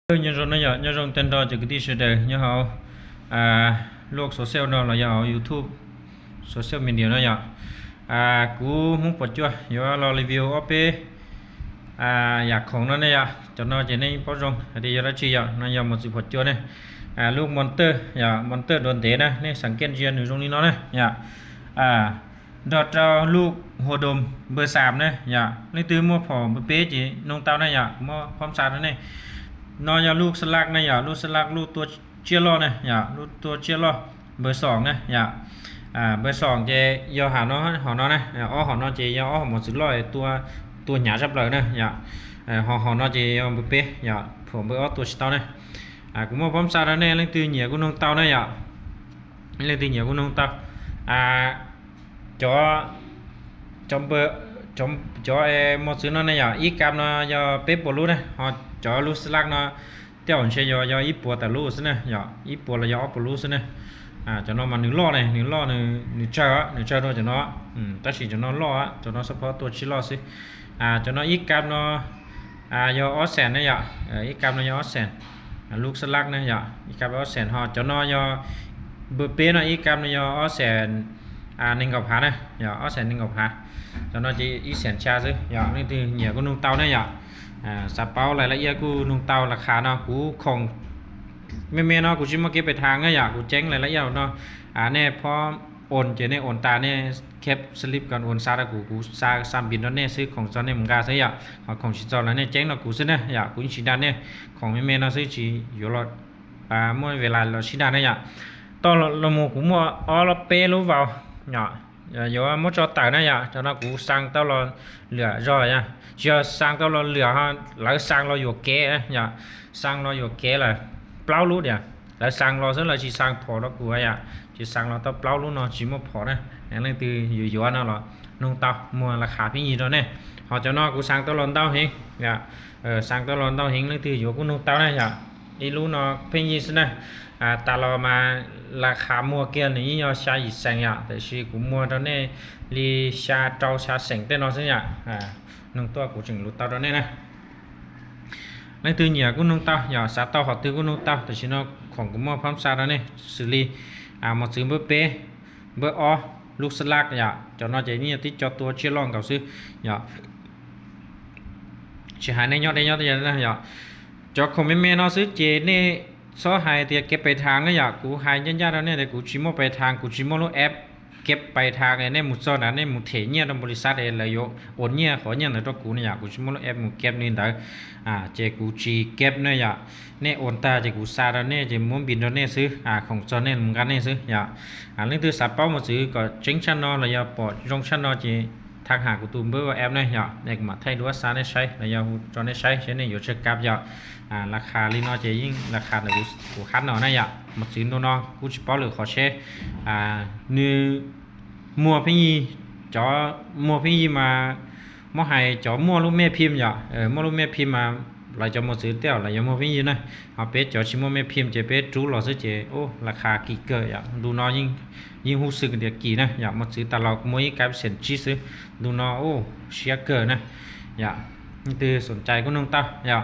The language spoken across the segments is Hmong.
Nyob zoo no yom, nyob zoo tag nrho cov kwv tij sawv daws nyob hauv luj social no los yog hauv YouTube, social media no yom. Kuv Hmoob Phom Cuaj yuav los review ob peb yam khoom no ne yom. Cov no ces nej paub zoo hais tias yog dab tsi yom, no yog mos txwv phom cua ne. Lub monster yom, monster dua ntev na, nej xav kiaj ntsia nws zoo li no na yom. Nrog rau lub hua dom npawg xam na yom, leej twg muaj phom npawg peb ces noog tau na yom, kuv muaj phom xa rau nej. No yog lub xab laj na yom, lub xab laj lub tua tsiaj loj na yom, lub tua tsiaj loj npawg xoom na yom. Npawg xoom ces yog hom no, hom no na, ob hom no ces yog ob hom mos txwv loj tua, tua hnyav zaj plaws na yom. Ho hom no ces yog npawg peb yom, phom npawg ob tua tsis tau na. Kuv muaj phom xa rau nej, leej twg nyiam kuj noog tau na yom. Leej twg nyiam kuj noog tau. Cov, cov npawg, cov mos txwv no ne yom, ib kam no yog peb puas lub na, ho cov lub xab laj no tej zaum ntshe yog, yog ib puas tawm lub xwb na yom, ib puas los yog ob puas lub xwb na. Cov no mas nws loj ne, nws loj, nws tsawg, nws tsawg dua cov no. Tab sis cov no loj, cov no xab phob tua tsiaj loj xwb. Cov no ib kam no yog ob xees na yom, ib kam no yog ob xees. Lub xab laj na yom, ib kam ob xees, ho cov no yog npawg peb no ib kam no yog ob xees nees nkaum phav na, yog ob xees nees nkaum phav. Cov no ces ib xees tshaj xwb yom, leej twg nyiam kuj noog tau na yom. Xav paub lais laj iab kuj noog tau, las khas no kuv khoom me me no kuv tsis muaj kev pais thas na yom, kuv ceeb lais laj iab no. Nej phob oos ces nej oos tas nej kheb slip koos oos xa rau kuv, kuv xa, xa npis rau nej xwb, khoom txog nej mus nqa xwb yom, ho khoom tsis txog los nej ceeb rau kuv xwb na yom, kuv yeej tsis dag nej. Khoom me me no xwb tsis yuav los muaj ves las los sib dag na yom. Toj los mus kuv muaj ob peb lub vau yom, yuav muab tso tawm na yom, cov no kuv xa tau los lwm zog yom, tsis yog xa tau los lwm ho, lawv xa los yuam kev yom, xa los yuam kev lawm plaub lub tiag, lawv xa los xwb lawv tsis xa phom rau kuv yom, tsis xa los tau plaub lub no tsis muaj phom na. Leej twg yuav yuav no los noog tau, muag las khas pheej yig rau nej. Ho cov no kuv xa tau los ntau heev, xa tau los ntau heev, leej twg yuav kuj noog tau na yom. Ib lub no pheej yig xwb na. Tas los mas las khas muag kiag nws yeej yog xya yim xees yom, tiam sis kuv muag rau nej li xya rau xya xees tej no xwb yom. Noog tuaj kuv tseem lus tau rau nej na. Leej twg nyiam kuj noog tau yom, xav tau hom twg kuj noog tau, tam sim no khoom kuv muaj phab xa rau nej xws li mos txwv npawb peb, npawb ob, lub xab laj yom, cov no ces yeej yog tib co tua tsiaj loj nkaus xwb yom. Tsis hais nej nyob deb nyob twg yom, cov khoom me me no xwb ces nej txhob hais tias kev pais thas na yom, kuv hais ncaj ncaj rau nej tias kuv tsis muaj pais thas, kuv tsis muaj lub app kev pais thas, nej mus txog ntawd nej mus them nyiaj rau npaum li xav es lawv yuav ua nyiaj qhov nyiaj ntawd rau kuv ne yom, kuv tsis muaj lub app mus kev li ntawd. Ces kuv tsis kev ne yom, nej ua tag ces kuv xa rau nej ces muab npis rau nej xwb, khoom txog nej mus nqa nej xwb yom. Leej twg xav paub mos txwv kom tseeb tshaj no los yog pom zoo tshaj no ces thaj ham kuv tus npawb WhatsApp ne yom, es kuv mam thaij duab xa nej saib los yog hu rau nej saib seb nej yuav tsawg kab yom. Las khas li no ces yeej las khas ntawm kuv hab no na yom, mos txwv ntu no kuj tsis paub lwm qhov seb nws muag pheej yig, cov muag pheej yig mas muab hais cov muaj lub mej phim yom, muaj lub mej phim mas lawv cov mos txwv tej zaum lawv yuav muag pheej yig na. Ho peb cov tsis muaj mej phim ces peb rub los xwb ces las khas kim kawg yom, ntu no yeej hub xwm tias kim na yom, mos txwv tas los kuv muaj ib kab xees tsib xwb, ntu no siab kawg na yom. Leej twg xoom cai kuj noog tau yom.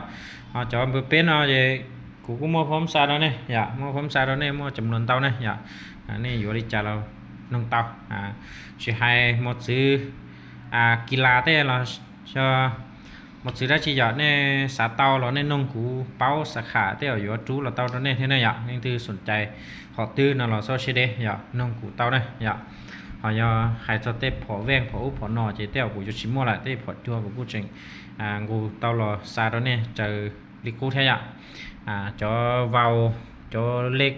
Ho cov npawb peb no es kuv kuj muaj phab xa rau nej yom, muaj phab xa rau nej muaj cov luag ntau na yom. Nej yuav li cas los noog tau, tsis hais mos txwv kis las tej los yog mos txwv dab tsi yom, nej xav tau los nej noog kuv paub, xav kham tej zaum yuav rub los tau rau nej thiab na yom. Leej twg xoom cai hom twg no los txhob siab deb yom, noog kuv tau na yom. Ho yog hais txog tej phom veej phom ub phom no ces tej zaum kuv yuav tsis muaj lawm, tej phom cua kuv kuj tseem nqus tau los xa rau nej raws li qub thiab yom. Cov vau, cov lej,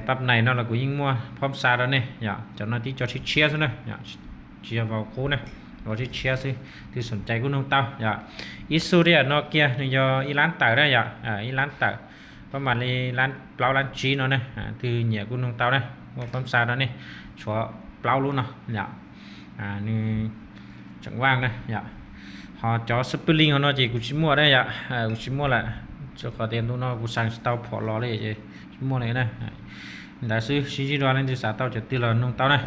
pab nais no los kuv yeej muaj phab xa rau nej yom, cov no tib co tshiab tshiab xwb na, tsis yog vau qub na, vau tshiab tshiab xwb. Twg xoom cai kuj noog tau yom. Ib xub tej zaum no kiag nws yog ib lab tawm na yom, ib lab tawm, pab mam li plaub lab tsib no na. Twg nyiam kuj noog tau na, muaj phab xa rau nej, tshuav plaub lub no yom. Nws tseem vaj na yom. Ho cov xab pwj lij ho no ces kuv tsis muaj na yom, kuv tsis muaj lawm, rau qhov tias ntu no kuv xa tsis tau phom los li ces tsis muaj li na. Ntawd xwb, sib ntsib dua, leej twg xav tau cov twg los noog tau na.